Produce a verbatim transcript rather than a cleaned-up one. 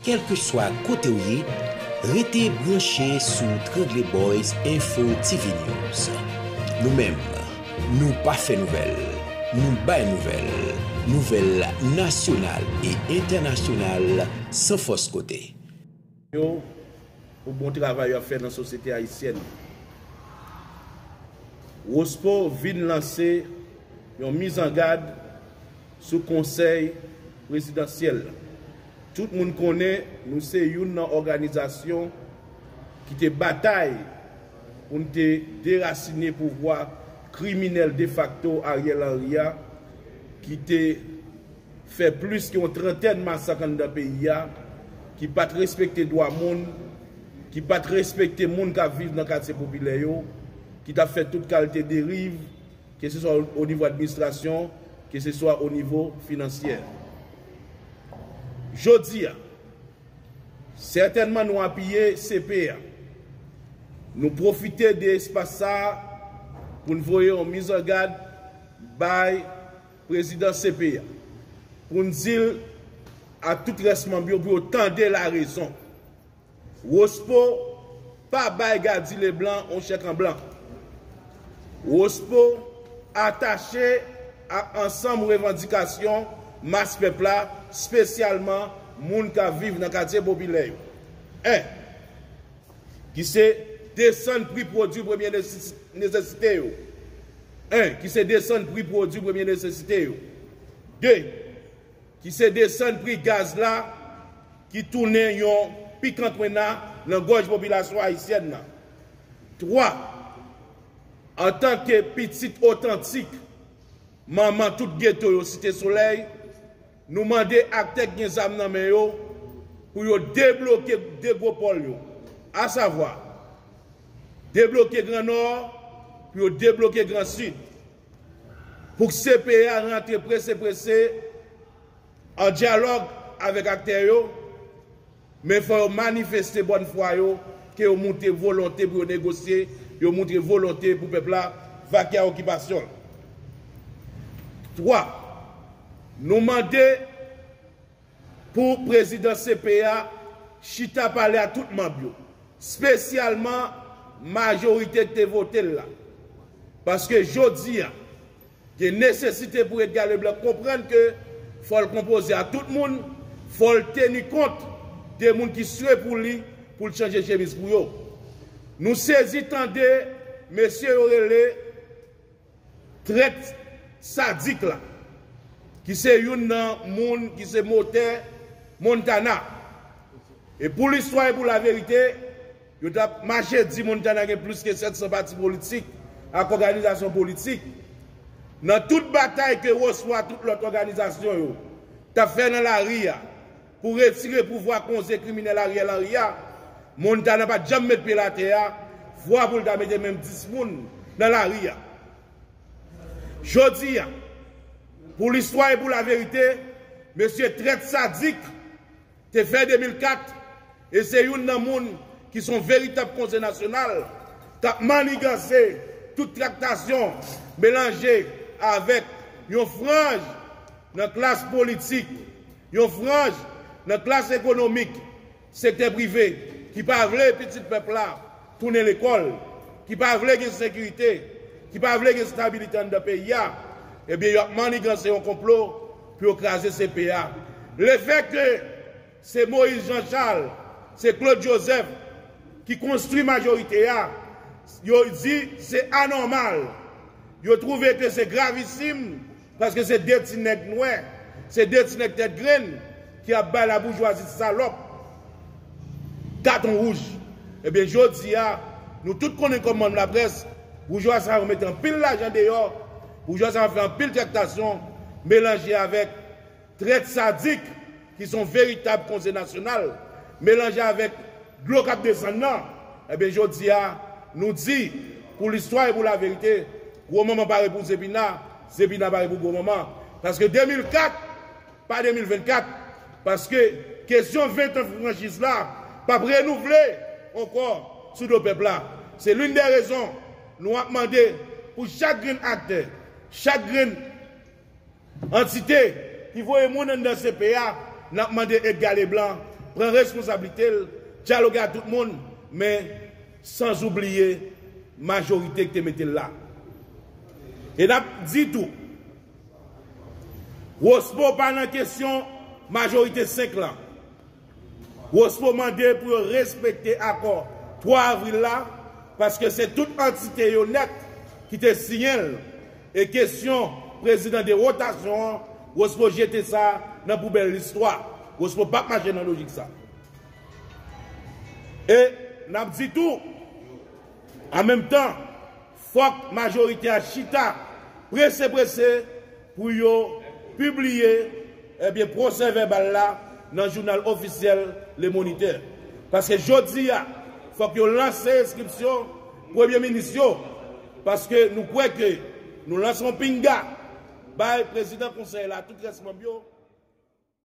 Kèlkeswa kote w ye, rete branche sou Trangle Boyz Info T V News. Nou menm, nou pa fè nouvèl, nou bay nouvèl, nouvèl nasyonal e entènasyonal san fòs kote. Yo pou bon travay y ap fè nan sosyete ayisyèn. Wospo vin lanse yon mizangad sou konsèy prezidansyèl la. Tout moun konnen nou se youn nan òganizasyon ki te batay pou n te derasine pouvwa kriminèl defakto Ariel Henry a, ki te fè plis ke yon trantèn masak anndan peyi a, ki pa t respekte dwa moun, ki pa t respekte moun k ap viv nan katye popilè yo, ki t ap fè tout kalite deriv, keseswa o nivo administrasyon, keseswa o nivo finansyè. Jodi a, sètènman nou apiye C P a. Nou pwofite de espas sa a pou n voye yon mizangad bay prezidan C P a, pou n di l ak tout rès manm yo pou yo tande larezon. Wospo pa bay Gady Leblanc yon chèk an blan. Wospo atache ak ansanm revandikasyon mas pèp la, espesyalman moun k ap viv nan katye popilè yo. En, ki se desann pri pwodui premye nesesite yo. En, ki se desann pri pwodui premye nesesite yo. De, ki se desann pri gaz la, ki tounen yon pikan twena nan gòj popilasyon ayisyèn nan. Twa, antanke pitit otantik manman tout geto yo Site Solèy, nou mande aktè k gen zam nan men yo pou yo debloke de gwo pòl yo, asavwa debloke Gran Nò, pou yo debloke Gran Sid, pou k C P A rantre prese prese an dyalòg avèk aktè yo, men fò yo manifeste bòn fwa yo, ke yo montre volonte pou yo negosye, yo montre volonte pou pèp la vake a okipasyon l. Twa, nou mande pou prezidan C P A chita pale a tout manm yo, espesyalman majorite k te vote l la. Paske jodi a, gen nesesite pou Edgar Leblanc konprann ke fò l konpoze a tout moun, fò l teni kont de moun ki swe pou li, pou l chanje chemiz pou yo. Nou sezi tande mesye yo rele trèt sadik la, ki se youn nan moun ki se motè Montana. E pou listwa e pou laverite, yo t ap mache di Montana gen plis ke sèt san pati politik ak òganizasyon politik. Nan tout batay ke Wospo a tout lòt òganizasyon yo t ap fè nan lari a pou retire pouvwa konze kriminèl Ariel Henry a, Montana pa t janm met pye l atè a, vwa pou l ta mete menm dis moun nan lari a. Jodi a, pou listwa e pou laverite, mesye trèt sadik te fè de mil kat, e se youn nan moun ki se yon veritab konze nasyonal, k ap maniganse tout traktasyon melanje avèk yon franj nan klas politik, yon franj nan klas ekonomik, sektè prive, ki pa vle pitit pèp la tounen lekòl, ki pa vle gen sekirite, ki pa vle gen estabilite anndan peyi a, ebyen, y ap maniganse yon konplo pou yo kraze C P A. Lefètke se Moïse Jean Charles, se Claude Joseph ki konstwi majorite a, yo di se anòmal. Yo twouve ke se gravisim, paske se de ti nèg nwè, se de ti nèg tèt grenn ki ap bay laboujwazi salòp katon wouj. Ebyen, jodi a, nou tout konnen kòm manm laprès, boujwa sa yo mete anpil lajan deyò, boujwa sa yo fè anpil traktasyon, melanje avèk trèt sadik ki se yon veritab konze nasyonal, melanje avèk dlo k ap desann nan. Ebyen, jodi a, nou di, pou listwa e pou laverite, gwo manman pare pou Zepina, Zepina pare pou gwo manman. Paske de mil kat pa de mil vennkat, paske kesyon ven tan franchiz la p ap renouvle ankò sou do pèp la. Se l'une des raisons nou ap mande pou chak grenn aktè, chak grenn antite ki voye moun anndan C P A, n ap mande Edgar Leblanc pran responsablite l, dyaloge ak tout moun, men san oubliye majorite ki te mete l la. E n ap di tou, Wospo pa nan kesyon majorite senk lan. Wospo mande pou yo respekte akò twa avril la, paske se tout antite yo nèt ki te siyen l. E kesyon prezidan de wotasyon an, Wospo jete sa nan poubèl listwa. Wospo p ap mache nan lojik sa. E n ap di tou, an menm tan, fòk majorite a chita prese prese pou yo pibliye, ebyen, pwosè vèbal la nan jounal ofisyèl Le Moniteur. Paske jodi a, fòk yo lanse enskripsyon premye minis yo. Paske nou kwè ke nou lanse yon pinga bay prezidan konsèy la, tout rès manm yo.